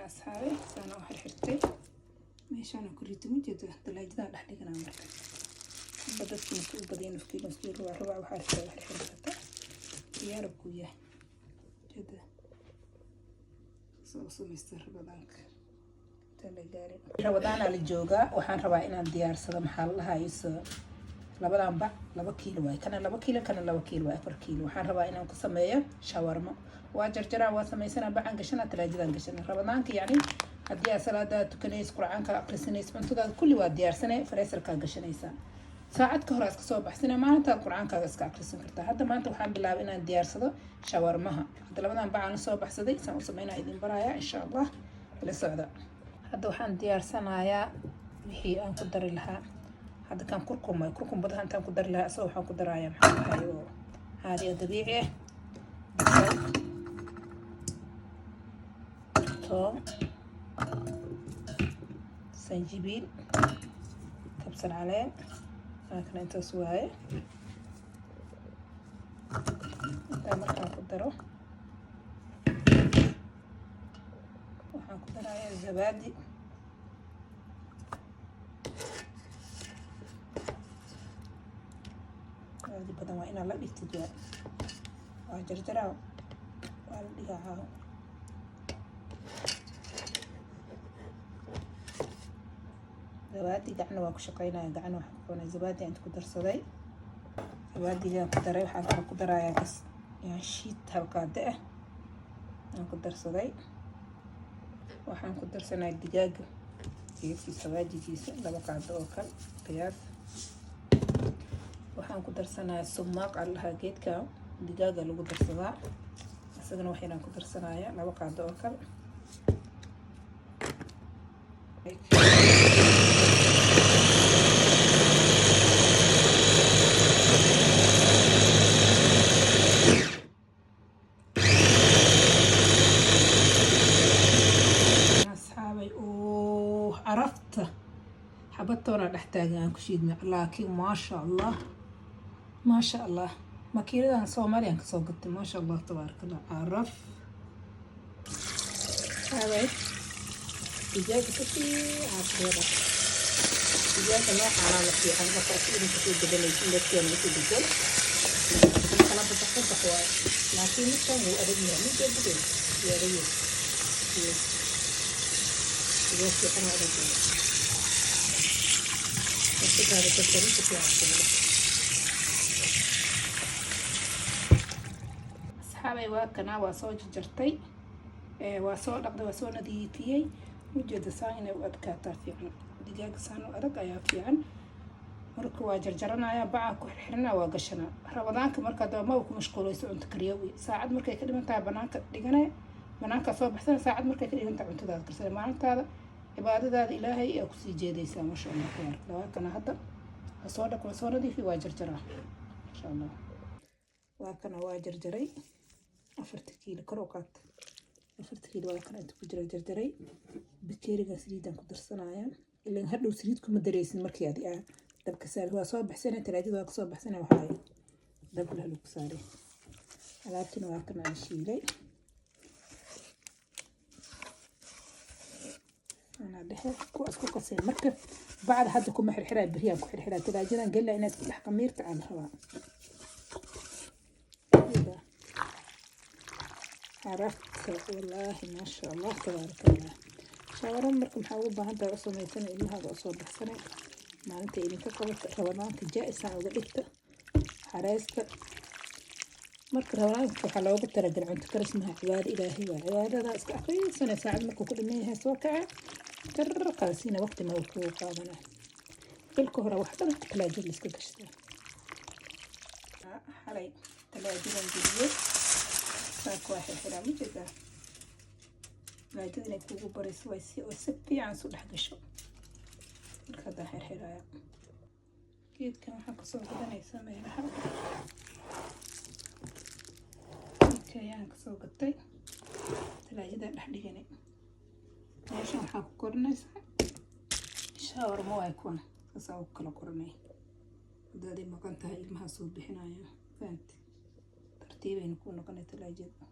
Kana asxaabay saana u xirxirtay, meeshaan ku rito, ma jeedo, talaajadaan dhex dhiganaa. Marka hadba dadkiina si u badaya, nus kiilo, nus kiilo, rubac rubac, waxaa rabtaa u xirxiri kartaa. Diyaar buu yahay, jeeda soo samaysta Ramadaanka intaan la gaarin. Ramadaanaa la joogaa. Waxaan rabaa inaan diyaarsado, maxaa la dhahayo, labadan bac 2 kiilo waay, kana 2 kiilo, kana 2 kiilo waay, 4 kiilo. Waxaan rabaa inaan ku sameeyo shawarmo. Waa jarjaraa, waa samaysanaa, bacan gashana, talaajadan gashana. Ramadaanka yacni haddii aad salaada tukanaysa, Qur'aanka aqrisanaysa, cuntadaada kulli waa diyaarsanay, freezerkaa gashanaysaa, saacad ka hor iska soo baxsana, maalintaad Qur'aankaaga iska aqrisan kartaa. Hadda maanta waxaan bilaabay inaan diyaarsado shawarmaha. Hadda labadan bacaan usoo baxsaday, saan u sameynaa idin barayaa, insha Allah, ila socda. Hadda waxaan diyaarsanayaa wixii aan ku dari lahaa. Hadda kan kurkum waay, kurkum badaha intaan ku dari lahaa isagoo waxaan ku darayaa, maxaa lahay, oo caadi oo dabiici ah: basal, toon, sanjibiil, kabsar caleen. Kana intaas waaye. Intaa markaan ku daro, waxaan ku darayaa zabaadi. Zabaadi badan waa inaad la dhigtid. Waa jarjaraa, waa la dhigaa caawa. Zabaadi gacna waa ku shaqeynaya, gacna waxaan ku qabanaya. Zabaadi inta ku darsaday, zabaadigaan ku daray. Waxaan kaloo ku darayaa gas shiid, hal qaado ah aan ku darsaday. Waxaan ku darsanaya digaaga geedkiisa, waajigiisa, 2 qaado oo kale qiyaas. Waxaan ku darsanayaa sumaaq allaha, geedka digaaga lagu darsadaa, isagana waxaynaan ku darsanaya 2 qaado oo kale. Asxaabay, oo carafta xabadtoona dhex taagan aan ku shiidmay, laakiin maasha Allah, maasha Allah, makiinadan Soomaaliyan kasoo gatay. Maasha Allah, tabaaraka Allah, caraf. Asxaabay, digaaga si fiican kuwada. Digaaga noocaana la fiican marka si idinka soo gadanaysin, dadkeena usoo degan kala babax babax waaye, laakiin midkan wuu adag yahay. Mid adag wuu adag yahay, digaag fiican oo adag yahay. Markadaada jarjarin si fiican kuwada. Asxaabay, waa kanaa, waa soo jarjartay, waa soo dhaqday, waa soo nadiifiyey. Ujeeda, saan inay u adkaataa fiican. Digaaga saan u adag ayaa fiican. Marka waa jarjaranaya, bacaa ku xirxirina, waa gashanaa. Ramadaanka marka daba ku mashquulayso cunto kariyo wey. Saacad markay ka dhiman tahay banaanka dhigane, banaanka soo baxsana, saacad markay ka dhigan tahay cuntadaada karsana, maalintaada cibaadadaada Ilaahay ayaa kusii jeedaysaa. Maasha Allah, tabaaraka. Waa kana, hadda waa soo dhaq, waa soo nadiifi, waa jarjaraa, insha Allah. Waa kana, waa jarjaray 4-ta kiilo. Kor u qaata, 4-ta kiilo waa kana, inta ku jira jarjaray. Bakeerigan saliidaan ku darsanaya, ilan hadhow saliid kuma dareysin markii adi aa dabka saari. Waa soo baxsana, talaajada waa kasoo baxsana, waxaa dabka lah lagu saaray. Alaabtina waa kana aan shiilay. Anaa dhexe kuwa isku qasay. Marka bacda hadda kuma xirxiraa, beriyaan ku xirxiraa, talaajadan gelina. Inaad isku dhex qamiirta aan rabaa. Carafta, wallaahi, maasha Allah, tabaaraka Allah. Shawaran marka maxaa ugu baahan tahay u samaysana, ilmahaaga usoo baxsanay maalinta idinka qabata. Ramadaanka jaa-isaan uga dhigta xareysta. Marka Ramadaanka waxaa loogu talagalay cunto karis maha, cibaado Ilaahay waa. Cibaadada iska akhriisana, saacad markuu ku dhiman yahay soo kaca, tarqaasiina, waqti ma kugu qaadana. Bilka hore wax dhan talaajada la iska gashtaa. Xalay talaajadan geliyey, saaka waa xirxiraa. Ma jeedaa? Talaajada inay kugu bariso way si oo si fiican isu dhex gasho. Marka haddaan xirxiraya, geedkan waxaa kasoo gadanaysaa meelaha. Geedka ayaan kasoo gatay, talaajadaan dhex dhiganay. Meeshan waxaa ku korinaysaa shawarma waay kuwan, saasaa ugu kala koranay. Haddaad maqan tahay, ilmaha soo bixinaya, fahamti? Tartiibayna ku noqonay talaajada.